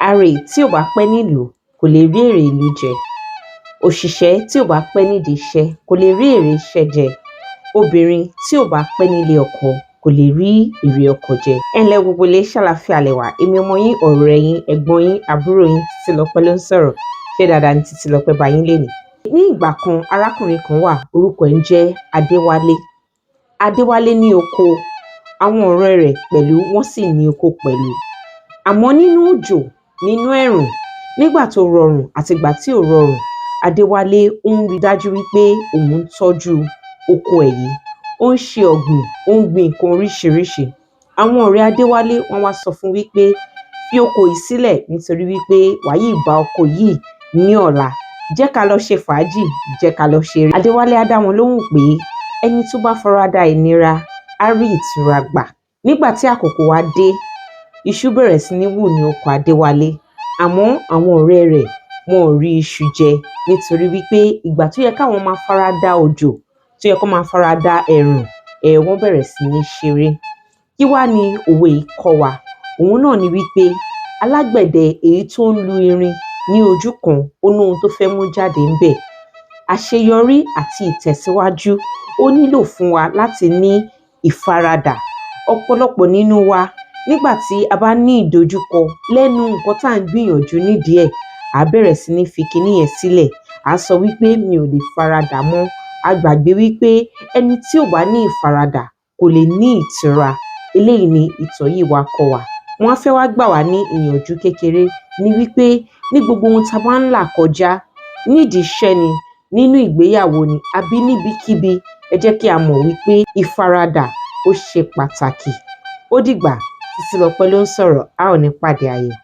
Arè tí ò bá pẹ́ nílùú kò lè rí èrè ìlú jẹ. Òṣìṣẹ́ tí ò bá pẹ́ nídìí iṣẹ́ kò lè rí èrè iṣẹ́ jẹ. Obìnrin tí ò bá pẹ́ nílé ọkọ kò lè rí èrè ọkọ jẹ. Ẹ ǹlẹ́ gbogbo ilé, ṣàlàáfíà lẹ wà? Èmi ọmọ yín, ọ̀rẹ́ yín, ẹ̀gbọ́n yín, àbúrò yín, Títílọpẹ́ ló ń sọ̀rọ̀. Ṣé dáadáa ni Títílọpẹ́ bá yín lénìí? Ní ìgbà kan, arákùnrin kan wà, orúkọ ẹ̀ ń jẹ́ Adéwálé. Adéwálé ní oko, àwọn ọ̀rẹ́ rẹ̀ pẹ̀lú wọ́n sì ní oko pẹ̀lú. Àmọ́ nínú òjò, nínú ẹ̀rùn, nígbà tó rọrùn àti ìgbà tí ò rọrùn, Adéwálé ó ń rí dájú wípé òun ń tọ́jú oko ẹ̀ yìí. Ó ń ṣe ọ̀gbìn, ó ń gbin nǹkan oríṣiríṣi. Àwọn ọ̀rẹ́ Adéwálé wọ́n wá sọ fún wípé fi oko yìí sílẹ̀ nítorí wípé wàá yìí bá oko yìí ní ọ̀la. Jẹ́ ká lọ ṣe fàájì, jẹ́ ká lọ ṣeré. Adéwálé á dá wọn lóhùn pé ẹni tó bá farada ìnira á rí ìtura gbà. Nígbà tí àkókò wá dé, iṣu bẹ̀rẹ̀ sí ní wù ní oko Adéwálé. Àmọ́ àwọn ọ̀rẹ́ rẹ̀ wọn ò rí iṣu jẹ nítorí wípé ìgbà tó yẹ káwọn máa farada òjò, tó yẹ kán máa farada ẹ̀rùn, wọ́n bẹ̀rẹ̀ sí ní ṣeré. Kí wá ni òwe yìí kọ́ wa? Òun náà ni wípé alágbẹ̀dẹ èyí tó ń lu irin ní ojú kan, ó ní ohun tó fẹ́ mú jáde ńbẹ̀. Àṣeyọrí àti ìtẹ̀síwájú ó nílò fún wa láti ní ìfaradà. Ọ̀pọ̀lọpọ̀ nínú wa, nígbà tí a bá ní ìdojúkọ lẹ́nu nǹkan tá à ń gbìyànjú nídìí ẹ̀, à á bẹ̀rẹ̀ sí ní fi kiní yẹn sílẹ̀. À á sọ wípé mi ò lè faradà mọ́. A gbàgbé wípé ẹni tí ò bá ní ìfaradà kò lè ní ìtura. Eléyìí ni ìtàn yìí wá kọ́ wa. Wọ́n á fẹ́ wá gbà wá ní ìyànjú kékeré ní wípé ní gbogbo ohun tá a bá ń là kọjá, nídìí iṣẹ́ ni, nínú ìgbéyàwó ni, àbí níbikíbi, ẹ jẹ́ kí a mọ̀ wípé ìfaradà ó ṣe pàtàkì. Ó dìgbà, Títílọpẹ́ ló ń sọ̀rọ̀, a ó ní pàdé ayọ̀.